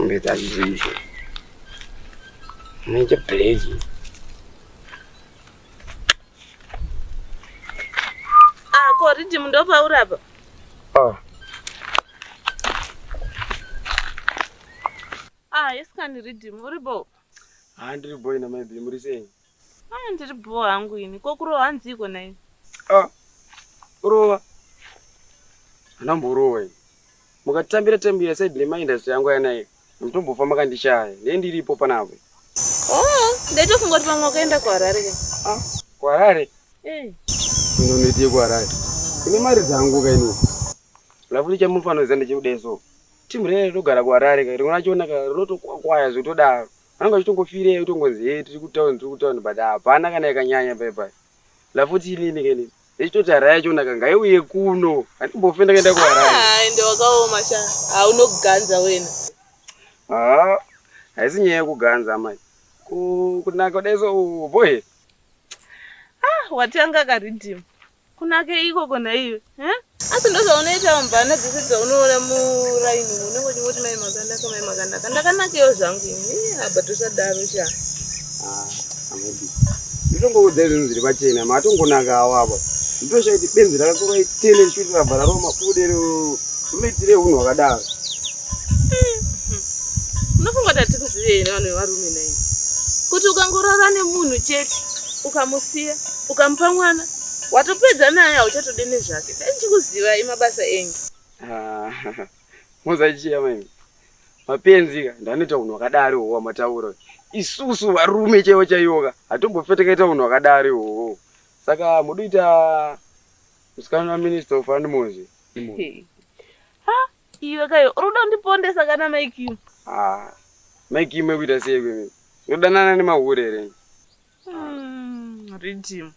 Fumbedza izvo. Neche black. Ah, ko riddim ndopauri apa? Ah. Ah, yes kani riddim, uri bo? Ah, ndiri boy na mai muri sei? Ah, ndiri bo hangu ini. Ko kurova hanziiko nai? Ah. Kurova. Anamborowa ini. Mukatambira tambira side remaindustry yangu yanai. Mutombofa makandishaya. Ndiye ndiripo panapa. Oh, ndaitofunga kuti pamwe wakaenda kuHarare ka. Ah, kuHarare? Eh. Ndonoitei kuHarare? Kune mari dzangu ka ini. Lafuti chamufanoziva ndechekudeso. Team rere rinogara kuHarare ka rimwe rachona ka rinotokwakwaya zvekutodaro. Vanenge vachitongofirei kutongonzi hey tiri kutown tiri kutown but hapana kana yakanyanya pai pai. Lafuti inini ka inini. Ndichitoti Harare yachona ka ngaiuye kuno. Handimbofe ndakaenda kuHarare. Ah, ende wakaoma sha. Haunoganza wena. Ah, haisi nyaya yekuganza amai. Kunaka kudai so boy. Ah, watanga ka riddim. Kunake ikoko nhaiwe. Eh? Asi ndozvaunoita mvana dzese dzaunoona muraini unenge uchingoti mai makanaka mai makanaka. Ndakanakewo zvangu ini. Ah, but usadaro sha. Ah, amai. Nditongoudza zvinhu zviri pachena, matongonaka awo apa. Nditoshaya kuti benzi rakakura itene shuti rabva raroma bude rinoitire hunhu hwakadaro. Unofunga kuti hatikuzive here vanhu vevarume naiwe? Kuti ukangorara nemunhu chete, ukamusiya, ukamupa mwana, watopedza naye hauchatodi nezvake. Taichikuzivai mabasa enyu. Ah, mozachiya mai. Mapenzi ka ndanoita hunhu hwakadaro ihwohwo hwamataura. Isusu varume chaivo chaivo ka hatombofe takaita hunhu hwakadaro ihwohwo. Saka muduita musikana waMinister of Animals. Ha, iwe kayo uri kuda kundipondesa kana Mai Kim? Ah, Mai Kim ekuita sei kwemene? Unodanana nemahure here? Riddim.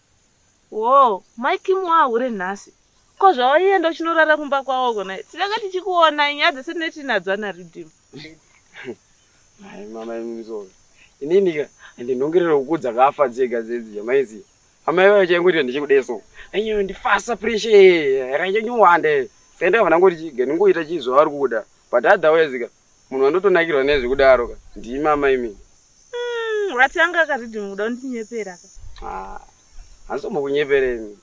Woo, Mai Kim wahure nhasi. Ko zvawaienda uchinorara kumba kwavo kona? Tinenge tichikuona nyaya dzese tinenge tinadzo ana Riddim. Hai mama imi so. Inini ka ndinhongerera huku dzakafa dzega dzedzi maizi. Amai vayo chaingoita ndechikudeso. Aiyo ndifasa pressure yakanyanyowanda. Saka ndakabva ndangoti chiga ndingoita chii zvavari kuda. But otherwise ka munhu wandotonakirwa nezvekudaro ka ndimi amai imi. Watanga ka Riddim kuda kundinyepera ka. Ah, handizombokunyepera imi.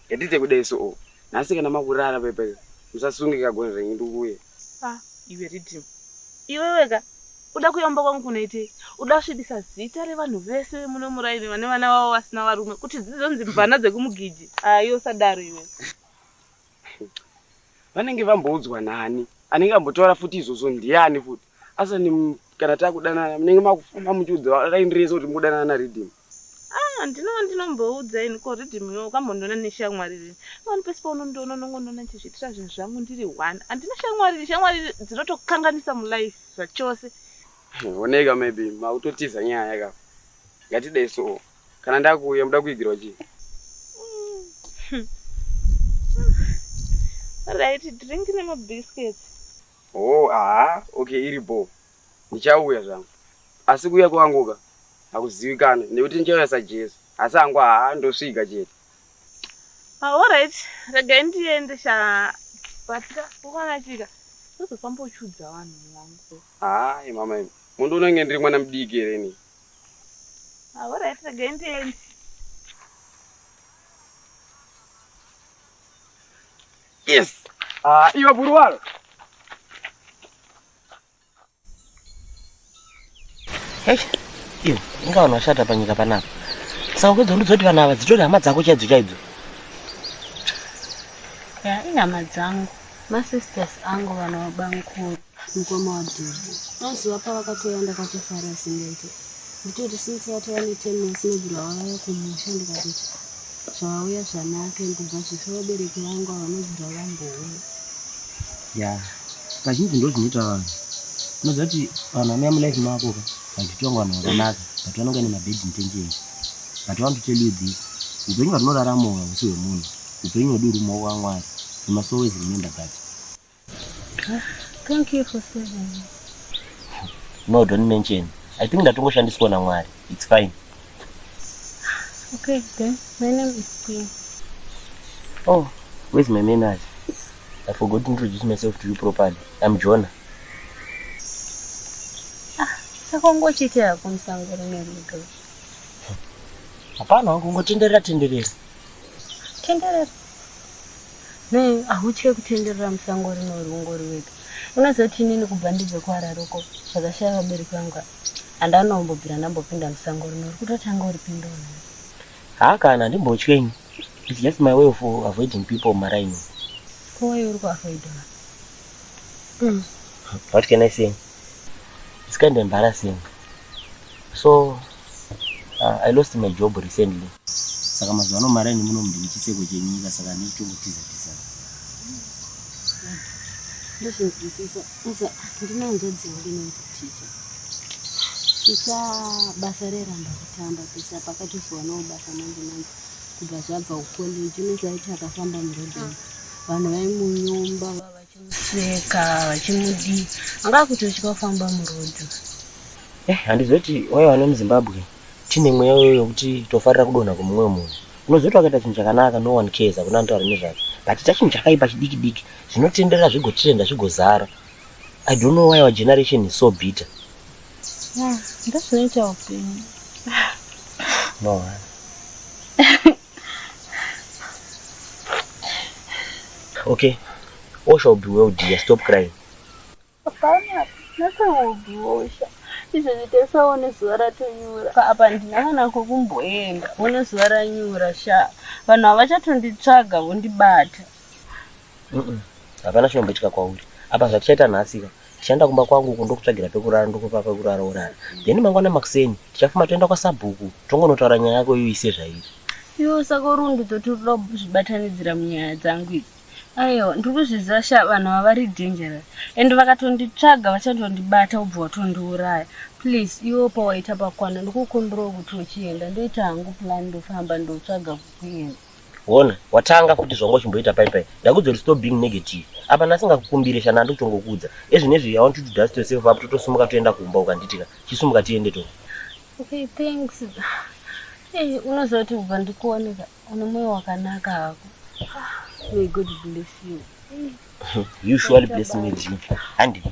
Ngatiite kudai so oh. Nhasi kana makurara pepe musasunge kagonhi renyu ndikuuye. Ah, iwe Riddim. Iwewe ka uda kuyamba kwangu kunoitei? Uda kusvibisa zita revanhu vese vemuno muraini vane vana vavo vasina varume kuti dzidzonzi mvana dzekumugiji. Ah, iwe usadaro iwe. Vanenge vamboudzwa nani? Anenge ambotaura futi izvozvo ndiani futi? Asani kana takudanana munenge makufamba muchiudza raini rese kuti mukudanana naRiddim. Ah, ndinova ndinomboudza ini ko Riddim iwe ukambondiona neshamwari rini? Vani pese paunondiona unongondiona ndichizviitira zvinhu zvangu ndiri one. Handina shamwari, shamwari dzinotokanganisa mulife zvachose. Oneka maybe makutotiza nyaya ka. Ngatidai so. Kana ndakuuya muda kuigirwa chii? Right, drink nemabiscuits. Oh, aha, okay iri bho. Ndichauya zvangu. Asi kuuya kwangu ka hakuzivikanwe nekuti ndichauya saJesu. Asi hangu haa ndosvika chete. Ah, alright, regai ndiende sha. But ka ukanachika uzofamba uchiudza vanhu wangu. Haa, mama imi. Mundiona kunge ndiri mwana mudiki here ini? Ah, alright, regai ndiende. Yes. Ah, iwe buruwaro. Hey, iwe, inga vanhu vashata panyika panapa. Saka kuedza kundiudza kuti vanhu ava dzitori hama dzako chaidzo chaidzo. Ya, ihama dzangu. Masisters angu vana vabamukuru. Mukoma waDhiri. Mazuva pavakatouya ndakatofara asingaite. Nditoti since vatova ne10 months inobvira vauya kumusha ndikatoti zvavauya zvanaka and kubva zvifa vabereki vangu havanobvira vambouya. Ya, kazhinji ndo zvinoita vanhu. Unoziva kuti vanhu vanouya mulife mako ka, vanhu vangu vanhu vakanaka, but vanonga ine mabad intentions. But I want to tell you this, upenyu hwatinorarama uhu hausi hwemunhu. Upenyu hwedu huri mumaoko aMwari. You must always remember that. Thank you for saving me. No, don't mention. I think ndatongoshandiswa naMwari. It's fine. Okay, then. My name is Queen. Oh, where's my manners? I forgot to introduce myself to you properly. I'm Jonah. Saka wanga uchiita hako musango rine rega. Hapana wangu ungotenderera tenderera. Tenderera. Ne, ahutye kutenderera musango rino uri ungori wega. Unoziva kuti inini kubva ndibve kuHarare uko zvakashaya vabereki vangu ava. Handana kumbobvira ndambopinda musango rino uri kutotanga uripinda uno. Haa kana handimbotye ini. It's just my way of avoiding people mumaraini. Ko why uri kuavoida vanhu? What can I say? It's kind of embarrassing. So I lost my job recently. Saka mazuva ano mumaraini muno ndini chiseko chenyika saka ndichitongotiza tiza. Ndozvinzwisisa. Uza ndine hanzvadzi yangu inonzi Ticha. Ticha basa reramba kutamba pese apa akatozowanawo basa manje manje kubva zvabva kucollege unoziva kuti akafamba muroad umu vanhu vaimunyomba vachimuseka vachimudii anga akutotya kufamba muroad. Eh, handizivi kuti why vana muZimbabwe tine mweya uyoyo wekuti tofarira kudonha kwemumwe munhu. Unoziva kuti wakaita chinhu chakanaka no one cares hakuna anotaura nezvacho. But ita chinhu chakaipa chidiki diki zvinotenderera zvigotrenda zvigozara. I don't know why our generation is so bitter. Yeah, ndozvinoita upenyu. No. Okay. All shall be well dear. Stop crying. Hapana, nothing will be well sha. Izvezvi tesaone zuva ratonyura. Apa ndina kana kwekumboenda. One zuva ranyura sha. Vanhu havachatonditsvaga vondibata. Hapana chinomboitika kwauri. Apa zvatichaita nhasi ka. Tichaenda kumba kwangu uko ndokutsvagira pekurara ndokupa pekurara urara. Then mangwana makuseni tichafuma toenda kwasabhuku tongonotaura nyaya yako iyo ise zvairi. Iwe saka uri unditoti unoda kuzvibatanidzira munyaya dzangu idzi. Aiwa ndiri kuzviziva sha vanhu ava vari dangerous and vakatonditsvaga vachatondibata wobva watondiuraya. Please iwe pawaita pakwana ndikukumbirawo kuti uchienda ndoita hangu plan ndofamba ndotsvaga kwekuenda. Hona watanga futi zvawanga uchimboita pai pai. Ndakuudza kuti stop being negative. Apa ndasingakukumbire sha ndandikutongokuudza. Ezvinezvi I want you to dust yourself up totosimuka toenda kumba ukanditika. Chisumuka tiende to. Okay thanks. Hey, unoziva kuti kubva ndikuoneka une moyo wakanaka hako. May God bless you. You surely bless me dear. Handi.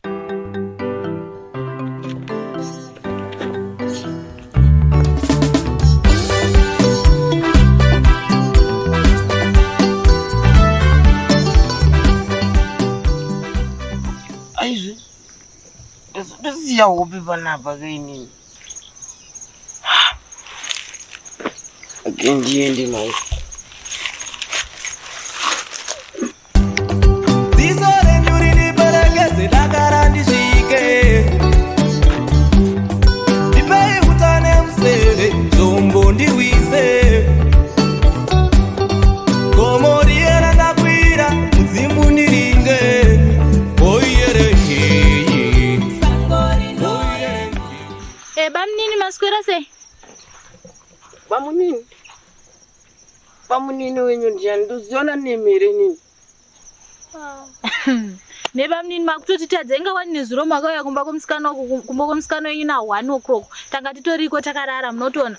Aizve ndosiya hope panapa ke inini. Ake ndiende naye. Ziso renyu riniperekedze dakara ndisvike. Ndipei uta nemuseve zvombo ndirwise. Gomo riye randakwira mudzimu ndiringe. Oyere yeye. Oyere. Eh, bamunini maswera sei? Bamunini. Bamunini wenyu ndiani? Ndoziona nemi here inini? Nebamunini makutotitadza inga wani nezuro makauya kumba kwemusikana uku kumba kwemusikana wenyu na 1 o'clock. Tanga titoriko takarara munotoona.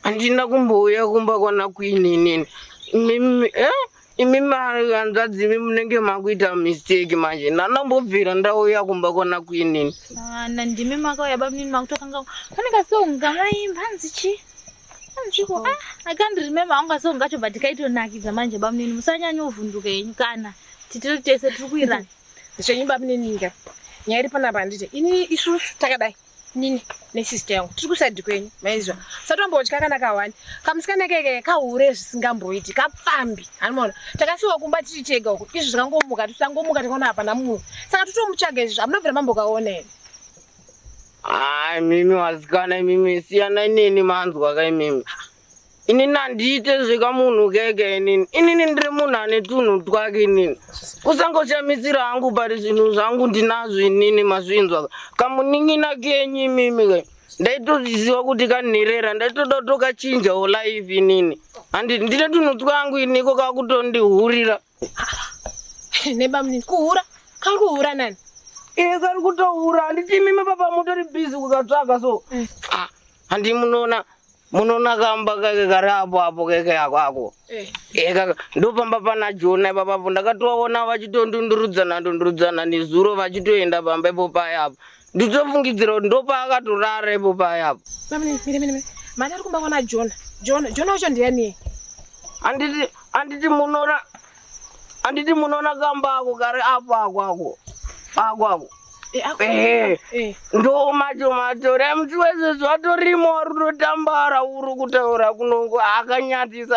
Handina kumbouya kumba kwana Queen inini. Imimi eh? Imimi hanzvadzi imi munenge makuita mistake manje. Ndandambobvira ndauya kumba kwana Queen ini. Ah, na ndimi makauya bamunini makutokanga. Pane kasong kamaimba hanzi chi? Hanziko ah, I can't remember hangu kasong kacho but kaitonakidza manje bamunini musanyanyovhunduka henyu kana titiri tese tiri kuirana. Zvenyu bamunini ka. Nyaya iri panapa handiti ini isusu takadai nini nesister yangu tiri kusaidhi kwenyu maizwa satombotya kana kawani kamusikana keke kahure zvisingamboiti kapfambi anomaona takasiwa kumba tiri tega uku izvi zvakangomuka tisangomuka tikaona hapana munhu saka totomutsvaga izvi hamunobvira mambokaona here. Hayi mimi vasikana imimi siyanai neni manzwa ka imimi. Inini handiite zvekamunhu keke inini. Inini ndiri munhu ane tunhu twake inini. Kusangoshamisira hangu but zvinhu zvangu ndinazvo inini mazvinzwa. Kamunin'ina kenyu imimi ka. Ndaitoziva kuti kanherera ndaitoda kutokachinjawo life inini. Handi ndine tunhu twangu iniko kakutondihurira. Nebamunini kuhura kari kuhura nani? Iye kari kutohura handiti imimi papa mutori busy kukatsvaga so. Ah, handi munoona munoona kamba kake kari apo apo keke ako ako. Eh kaka ndopamba pana Jona ipapapo ndakatovaona vachitondundurudzana ndundurudzana nezuro vachitoenda pamba ipo paya apo. Nditofungidzira kuti ndopaakatorara ipo payapo. Bamnini, mire mire mire. Mari ari kumba kwana Jona. Jona, Jona ucho ndiani? Handiti handiti munoona handiti munoona kamba ako kari apo ako ako. Ako ako. Eh, ako. Eh. Eh. Ndo macho macho muti wese zvatorimo wari kutotambara uri kutaura kunongo akanyatisa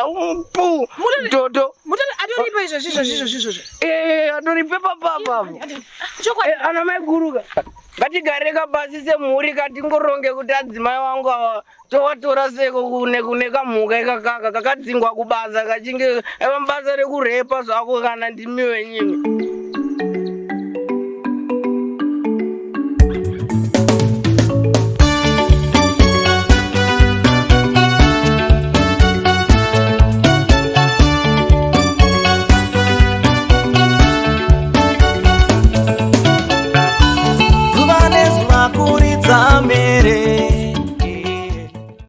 pu toto Mutana atoripo izvozvi izvozvi izvozvi izvozvi. Eh, atori pepa papapo. Chokwadi. Eh, ana mai guruka ngatigare kapasi semhuri katingoronge kuti adzimai wangu ava tovatora seko kune kune kamhuka ikakaka kakadzingwa kubasa kachinge ava basa rekurepa zvako kana ndimi wenyimi.